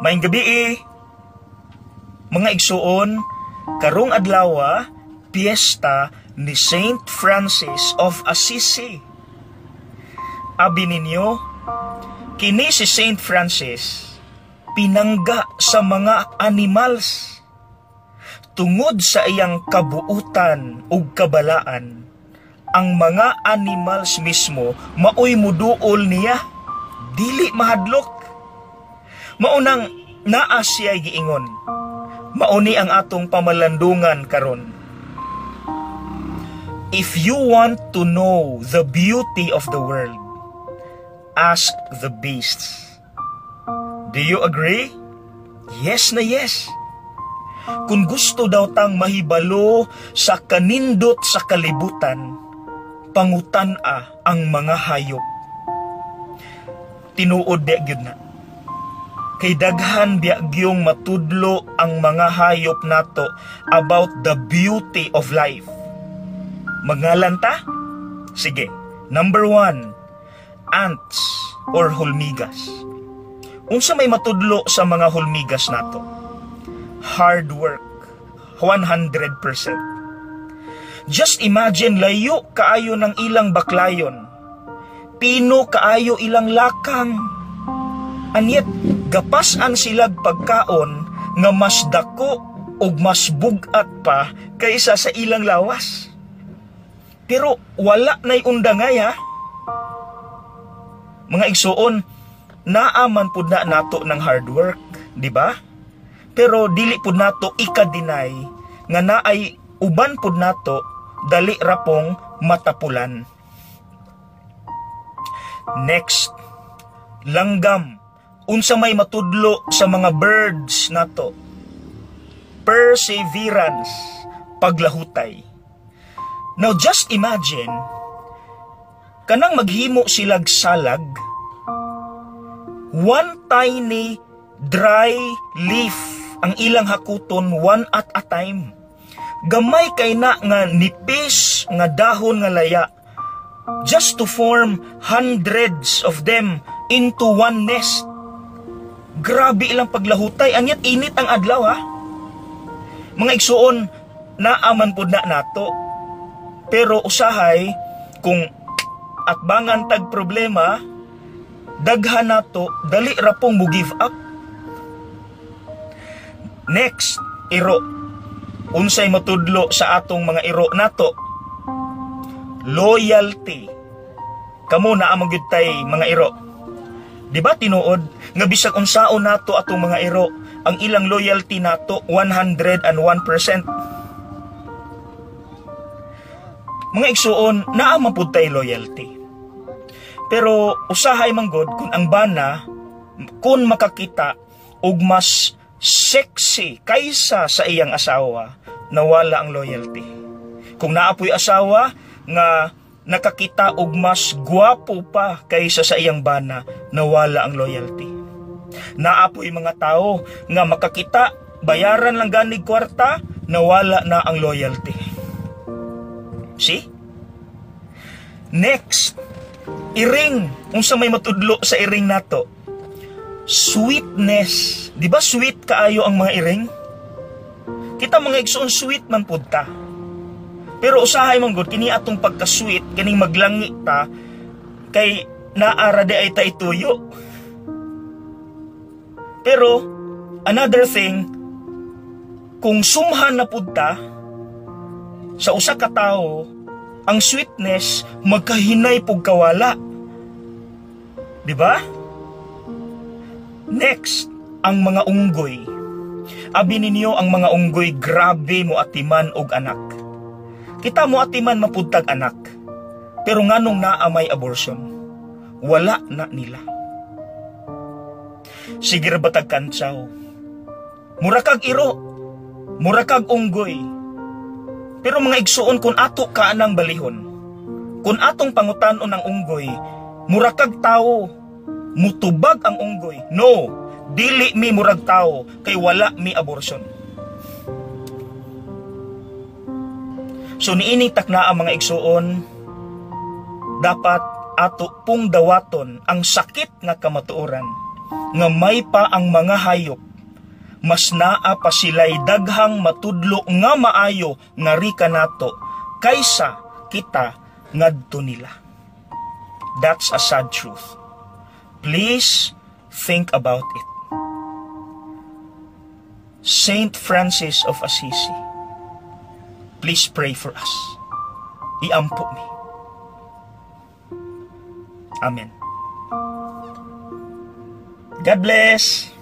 Maayong gabii, mga igsuon, karong adlaw, piyesta ni Saint Francis of Assisi. Abi ninyo, kini si Saint Francis, pinangga sa mga animals. Tungod sa iyang kabuutan ug kabalaan, ang mga animals mismo maoy muduol niya, dili mahadlok. Maunang naa siya giingon. Mauni ang atong pamalandungan karon. "If you want to know the beauty of the world, ask the beasts." Do you agree? Yes na yes. Kung gusto daw tang mahibalo sa kanindot sa kalibutan, pangutan-a ang mga hayop. Tinuod di gyud na. Kay daghan biya gyung matudlo ang mga hayop nato about the beauty of life. Mangalan ta? Sige. Number 1, ants or hulmigas. Unsa may matudlo sa mga hulmigas nato? Hard work. 100%. Just imagine, layo kaayo ng ilang baklayon. Pino kaayo ilang lakang. And yet, gapas-an silag pagkaon nga mas dako ug mas bugat pa kaysa sa ilang lawas. Pero wala na'y undangay, ha. Mga igsuon, naa man pud na nato ng hard work, di ba? Pero dili pud nato ika-deny nga naay uban pud nato dali rapong matapulan. Next, langgam. Unsa may matudlo sa mga birds nato? Perseverance, paglahutay. Now just imagine, kanang maghimo silag salag, one tiny dry leaf ang ilang hakuton, one at a time. Gamay kay na nga nipis nga dahon nga laya just to form hundreds of them into one nest. Grabe ilang paglahutay, anyat init ang adlaw, ha. Mga igsuon, naaman pud na nato. Pero usahay kung atbangan tag problema, daghan nato dali ra pong mo give up. Next, iro. Unsay matudlo sa atong mga iro nato? Loyalty. Kamo, naa man gyud tay mga iro. Di ba tinuod nga bisag unsaon nato atong mga iro, ang ilang loyalty nato 101%? Mga igsuon, naa man pud tay loyalty. Pero usahay man gud kung ang bana kung makakita og mas sexy kaysa sa iyang asawa, nawala ang loyalty. Kung naa po'y asawa nga nakakita og mas gwapo pa kaysa sa iyang bana, nawala ang loyalty. Naa po'y mga tao nga makakita, bayaran lang ganig kwarta, nawala na ang loyalty. See? Next, iring. Unsa may matudlo sa iring nato? Sweetness. Di ba sweet kaayo ang mga iring? Kita, mga igsoon, sweet man pud ta. Pero usahay man gud kini atong pagka-sweet, kining maglangi ta kay naara di ay ta ituyo. Pero another thing, kung sumhan na pud ta sa usa ka tawo, ang sweetness magkahinay pug kawala. Di ba? Next, ang mga unggoy. Abi ninyo, ang mga unggoy, grabe mo atiman og anak. Kita mo atiman mapud tag anak. Pero nganong naa may abortion? Wala na nila. Sige ra batag kantsaw. Mura kag iro, mura kag unggoy. Pero mga igsuon, kung ato ka nang balihon, kung atong pangutanon ang unggoy, mura kag tawo, mutubag ang unggoy, "No, dili mi murag tawo kay wala mi abortion." So niini takna ang mga igsuon, dapat ato pong dawaton ang sakit nga kamatuoran. Nga may pa ang mga hayop, mas naa pa sila'y daghang matudlo nga maayo ngari kanato kaysa kita ngadto nila. That's a sad truth. Please think about it. Saint Francis of Assisi, please pray for us. Iampo mi. Amen. God bless.